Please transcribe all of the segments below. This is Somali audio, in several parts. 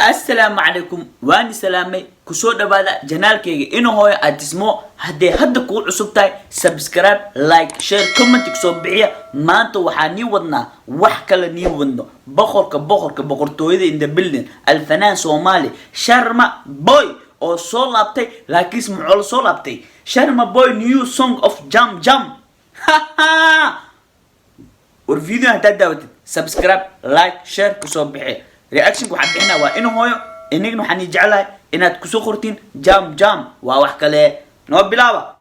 Assalaamu calaykum, waani salaamay. Kusoo dhawaada channelkayga Inahooyo Atismo. Hadday hadda kuu cusub tahay, subscribe, like, share, comment kusoo bixiya. Maanta waxaa nii wadnaa wax kale nii wadno, boqorka boqorka boqortooyada in the building, alfanaan Soomaali Sharma Boy oo soo laabtay. Laakiinse muxuu la soo laabtay? Sharma Boy new song of Jam Jam. War video haddaad daawatid, subscribe, like, share kusoo bixi. Reactionka waxaan bixinaa waa inu hooyo. Inigna waxaan ii jeclahay inaad kusoo qortiin Jam Jam. Waa wax kale, noo bilaaba.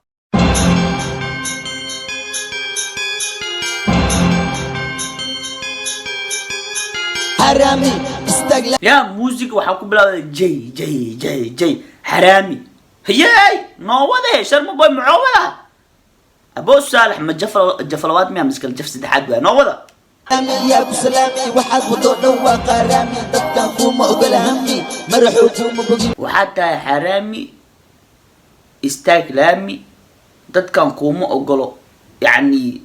Xaraami istaag. Ya music waxaa ku bilaabday j j j j. Xaraami hayey, noo wade. Sharma Boy muxuu wada? Abo Saalax ma jaf jafalawaad miya miskal jaf saddexaad waa? Noo wada. Yaa ku salaami, waxaad wado dhan waa qaraami. Dadkan kuma ogola hami, madaxuu kuma bogin. Waxaad tahay xaraami, istaag laami, dadkan kuuma ogolo yacni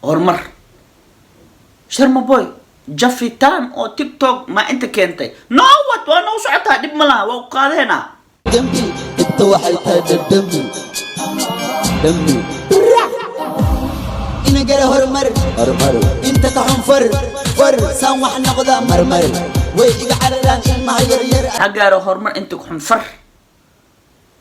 horumar. Sharma Boy jafitaan oo TikTok ma inta keentay? No, what waa noo socotaa, dhib ma laha, waa u qaadeenaa. Dembi inta waxay tahay dhadhami dhammi ina gara horumar horumar inta ka xun far far saan wax noqda marmar way iga cararaan ilmaha yaryar. Ha gaaro horumar inta ku xun far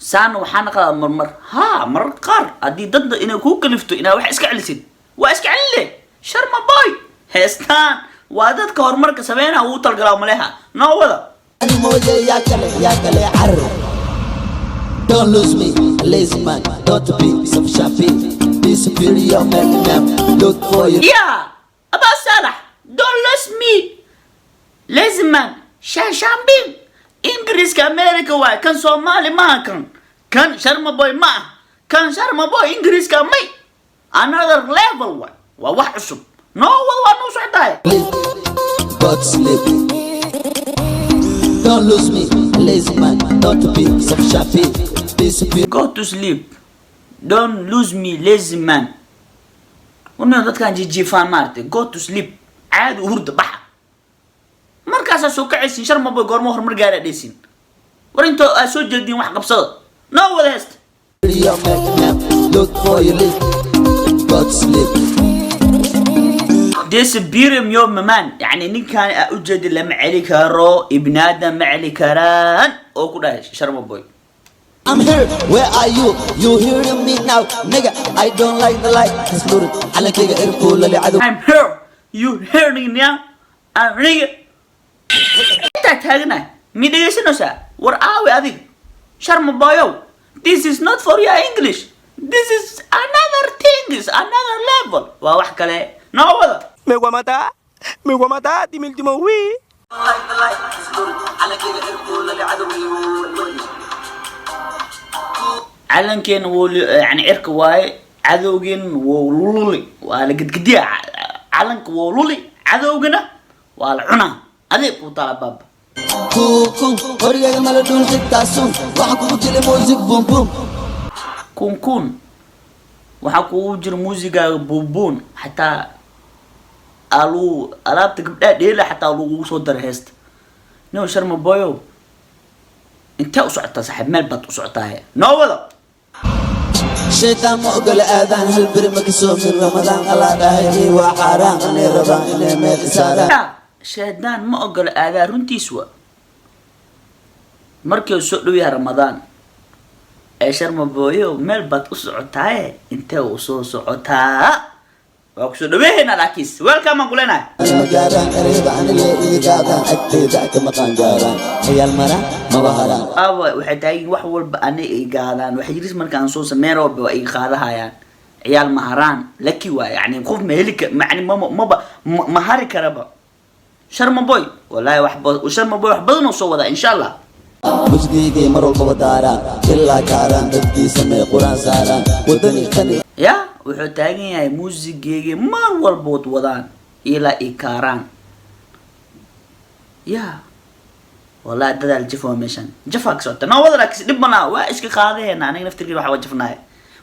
saana waxaa naqdaa marmar. Haa, marar qaar haddii dadda inay kuu kalifto inaad wax iska celisid, waa iska celine. Sharma Boy heestaan waa dadka horumarka sameynaa uu talgalaa maleha. Noo wada. Ani mooye yaa kale, yaa kale car. Don't lose me, lazy man. Don't be self-sharpy. Be superior, man, man. Look for you. Yeah, Aba Salah, don't lose me. Lazy man, shaashambin. Ingiriiska America waay, kan Soomaali maaha kan. Kan Sharma Boy ma ah. Kan Sharma Boy Ingiriiska may. Another level waay. Waa wax cusub. No, wad waa noo socdaay. Go to sleep. Don't lose me, lazy man. Don't be self-sharpy. Be superior. Go to sleep. Don't lose me, lazy man. Una dadkan jijiifaan maaragtay. Go to sleep. Caadi u hurda baxa. Markaasaa soo kacaysin. Sharma Boy goorma horumar gaara dhaysin? War intoo aad soo jeediin wax qabsada. Noo wada heesta. Man, man. Look for your live. Go to sleep. Disappear yo man, yani ninkan aa ujeedi lama celi karo, ibni aadam ma celi karaan oo ku dhahay Sharma Boy. I'm here, where are you? You hearing me now? Nigga, I don't like the light. Kaslurid, calankayga irkuu lali cadow. I'm here, you hearing now? I'm nigga intaa taaganahay, mi dhegaysanaysaa? War aawe adiga Sharma Boyow? This is not for your English. This is another thing, is another level, waa wax kale. Noo wada. Me voy a matar, me voy a matar, dime el último wii. Like the light. Kaslurid, calankayga irkuu lali cadow. Calankeena wuu yani cirka waaye, cadowgeen wuu luli, waa la gedgediya. Calanka wuu luli, cadowgana waa la cunaa. Adeeg kuu taala baaba. Kuukun, qorigayga mala dhuun xitaa sun. Waxaan kugu jiray music boom boom. Kun kun waxaa kugu jira muusigaaga buunbuun, xataa aluu alaabta gabdhaha dheela xataa lagugu soo daray heesta. No, Sharma Boyo, intee u socotaa saaxiib? Meel baad u socotaa, noo wada. Shaytaan ma ogola aadaan, hal beri ma ka soomin Ramadaan. Allaa dhahay waa xaaraan, anay rabaan inay meel isaaraan. Ya, shaydaan ma ogola aadaa, runtiis wa. Markii uu soo dhow yahay Ramadaan ee Sharma Boyo, meel baad u socotaaye, intee u soo socotaa? Waa kusoo dhaweehaynaa, laakiis welcome aan ku leenahay. Ma gaaraan ereyada anile iga gaadaan, agteeda kama qaangaaraan, ciyaal mara maba haraan. Aawa waxay taagan wax walba anay ay gaadaan, waxay yiris markaan soo sameyn rooba waa iga qaadahayaan. Ciyaal maharaan laki waay, yani qof ma heli ka yani mama maba ma hari karaba. Sharma Boy wallahi wax Sharma Boy wax badan oo soo wadaa, insha Allah. Musgiygay mar walbaba daaraan ilaa kaaraan, dadkiisa may quraan saaraan wadani qani. Ya, wuxuu taagan yahay muusigeygii mar walbood wadaan ilaa i kaaraan. Ya wallahi dadaal jaf waa meeshan, jafaa ka socota. Noo wada, laakiin dhib malaha, waa iska qaadaheena. Aniga naftirkeena waxa waa jafnahay.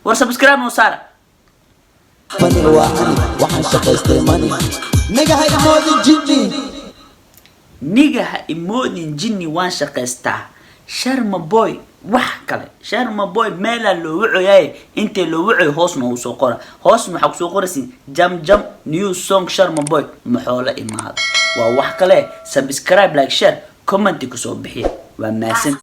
War subscribe noo saara. Fani waa ani, waxaan shaqaystay mani nagahay moodin jini. Niga ha imoodin jinni, waan shaqaystaa. Sharma Boy wax kale, Sharma Boy meelaa loo wacoyaye, intee loo wacoyo hoos noogu soo qora. Hoosna waxaa kusoo qoraysin "Jam Jam new song Sharma Boy". Maxoo la imaado waa wax kale. Subscribe, like, share, comment kusoo bixiya. Waa mahadsan.